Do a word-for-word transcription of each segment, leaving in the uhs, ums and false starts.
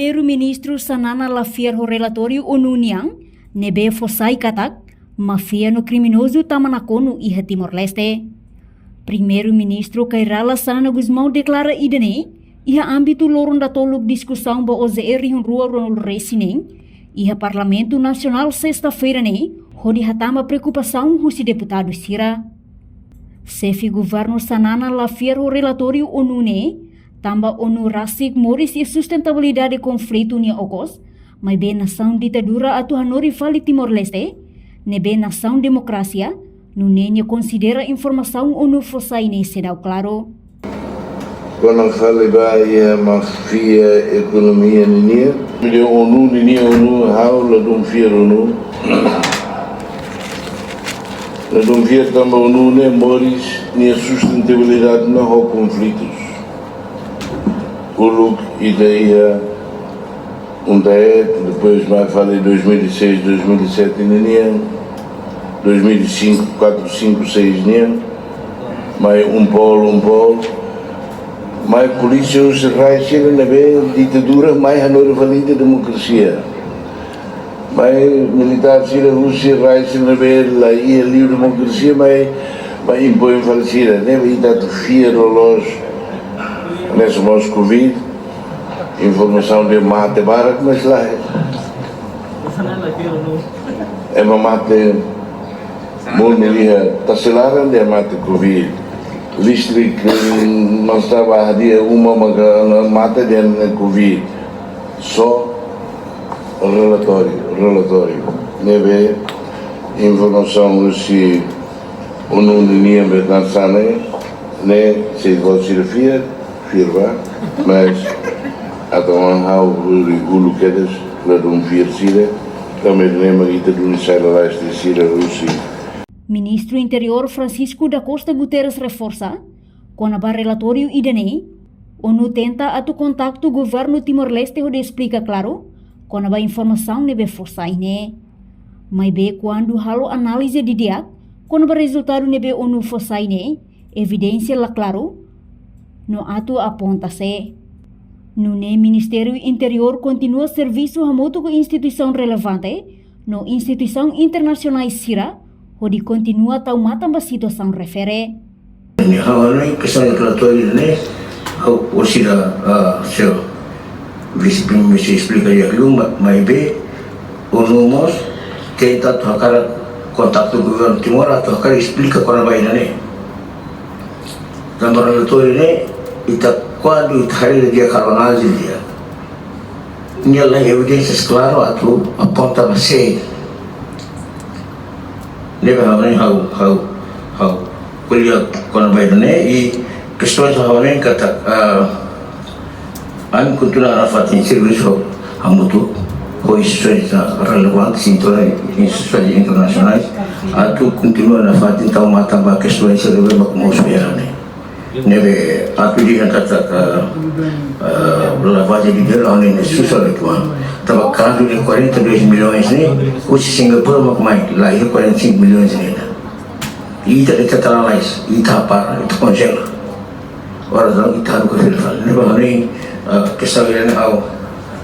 Primeiru-Ministru Xanana la fiar ho relatóriu ONU nian, ne'ebé fó sai katak máfia no kriminozu tama nakonu iha Timor-Leste. Primeiru-Ministru Kay Rala Xanana Gusmão deklara ida-ne'e iha ámbitu loron datoluk diskusaun ba O J E rihun rua ruanulu resin neen iha Parlamentu Nasionál sesta-feira ne'e, hodi hatán ba preokupasaun husi deputadu sira. Xefe governu Xanana la fiar ho relatóriu ONU ne'e, tanba ONU rasik moris iha sustentabilidade konflitu nia okos, maibé nasaun ditadura atu hanorin fali Timor-Leste, ne'ebé nasaun demokrasia, nune'e nia konsidera informasaun ONU fó sai ne'e seidauk klaru. Kona fali ba iha máfia ekonomia ninian. Ida ONU ninian, ONU, ha'u ladún fiar ONU. Ladún fiar tanba ONU ne'e moris nia sustentabilidade ne'e ho konflitus. Uluk ita iha UNTAET, depois mai fali dois mil e seis, dois mil e sete ninian, dois mil e cinco, quatro, cinco, seis nian, mai UNPOL, UNPOL, mai polísia husi rai sira ne'ebé ditadura, mai hanorin fali ita demokrasia. Mai militár sira husi rai sira ne'ebé la iha liu demokrasia, mai, mai impoin fali sira, ne'ebé ita atu fiar loloos, hanesan mós covid, informasaun dehan mate barak, mas lae. Ema mate monu iha tasi laran dehan mate covid. Listrik, mm, mós tava hadi'a uma maka mate dehan covid. Só relatóriu, relatóriu. Ne'ebé informasaun husi ONU ninian be tan sane, ne'e sei vo sira fiar, fiar ba, mas atu ha'u hori uluk kedas, ladún fiar sira, tanba ne'e mak ita duni sai lalais de'it sira husi. Ministru Interiór Francisco da Costa Guterres reforsa, kona-ba relatóriu ida-ne'e, ONU tenta atu kontaktu governu Timor-Leste hodi esplika klaru kona-ba informasaun ne'ebé fó sai ne'e. Maibé kuandu halo análize didi'ak kona-ba rezultadu ne'ebé ONU fó sai ne'e, evidénsia la klaru no atu aponta sé. Nune'e Ministériu Interiór kontinua servisu hamutuk ho instituisaun relevante no instituisaun internasionál sira hodi kontinua tau matan ba situasaun refere. Ne'e ha'u hanoin kestaun relatóriu ne'e, ha'u, ha'u sira, ah, seu vise-primeiru-ministru esplika di'ak liu, ma-, maibé ONU mós tenta atu hakarak kontaktu governu Timor atu hakarak esplika kona-ba ida-ne'e. Tanba relatóriu ne'e, ita kuandu ita haree di'ak, halo análize di'ak, nia laiha evidénsias klaru atu aponta ba sé. Ne'ebé ha'u ne'e ha'u, ha'u, ha'u ko'alia kona-ba ida-ne'e, i kestaun ha'u hanoin katak, ah, ami kontinua nafatin servisu hamutuk ho instituisoens relevante, instituisoens internasionais, atu kontinua nafatin tau matan ba kestaun sira ne'ebé mak mosu iha ne'e. Ne'ebé atu dehan katak, eh, eh, lavagem de dinheiro, ha'u ne'e susar uitoan. Tanba kuandu ne'e quarenta e dois milhões ne'e, husi Singapura mak mai, laiha quarenta e cinco milhões ne'e. Ita, ita tara lalais, ita para, ita konjela. Ora não, ita haruka fila fali. Ne'ebé ha'u hanoin, eh, kestaun ida-ne'e ha'u,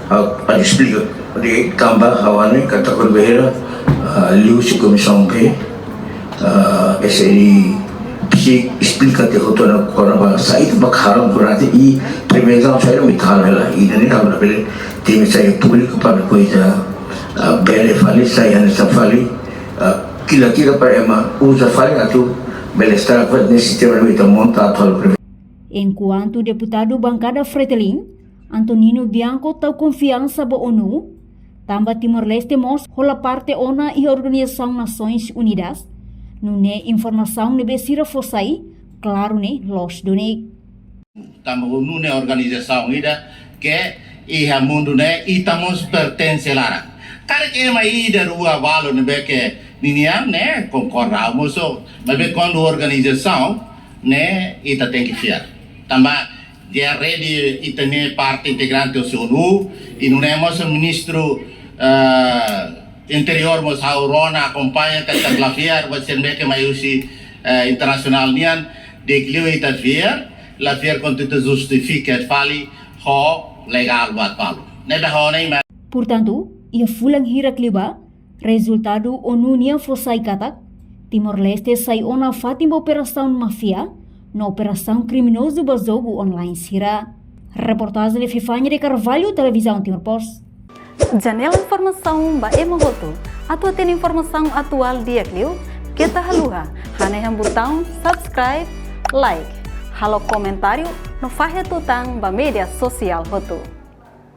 ha'u, ha'u esplika, de tanba ha'u hanoin katak kona-ba ida, eh, liuhusi Komisaun B, ah, S N I, psi esplika tiha hotu ona kona-ba saida mak halo durante i prevensaun saida mak ita halo hela. I ne'e ha'u labele temi sai públiku para depois, ah, ah, bele fali, sai hanesan fali, ah, kila-kila para ema uza fali atu bele estraga fali ne'e sistema ne'ebé ita monta atu halo prevensaun. Enkuantu deputadu bankada Fretilin, Antonino Bianco tau konfiansa ba ONU, tanba Timor-Leste mós hola parte ona iha Organizasaun Nasoins Unidas, nune'e informasaun ne'ebé sira fó sai, klaru ne'e loos duni. Tanba ONU ne'e organizasaun ida ke iha mundu ne'e ita mós pertense laran. Karik ema ida rua balu ne'ebé ke ninian ne'e konkorda mosu, maibé kuandu organizasaun ne'e ita tenke fiar. Tanba di'ak, rede ita-nia parte integrante husi ONU, i nune'e mós ministru, eh, interiór mós ha'u rona akompaña katak la fiar, buat sira ne'ebé ke mai husi, eh, internasionál nian, di'ak liu ita fiar, la fiar kuandu ita justifika fali ho legál buat balu. Neta ho nem ba. Portantu, iha fulan hirak liubá, rezultadu ONU nian fó sai katak Timor-Leste sai ona fatin ba operasaun máfia no operasaun kriminozu ba jogu online sira. Reportajen Epifania de Carvalho, Televizaun Timor Post. Janela informasaun ba ema hotu. Atu hatene informasaun atuál di'ak liu, keta haluha hanehan butaun subscribe, like, halo komentáriu no fahe tutan ba média sosiál hotu.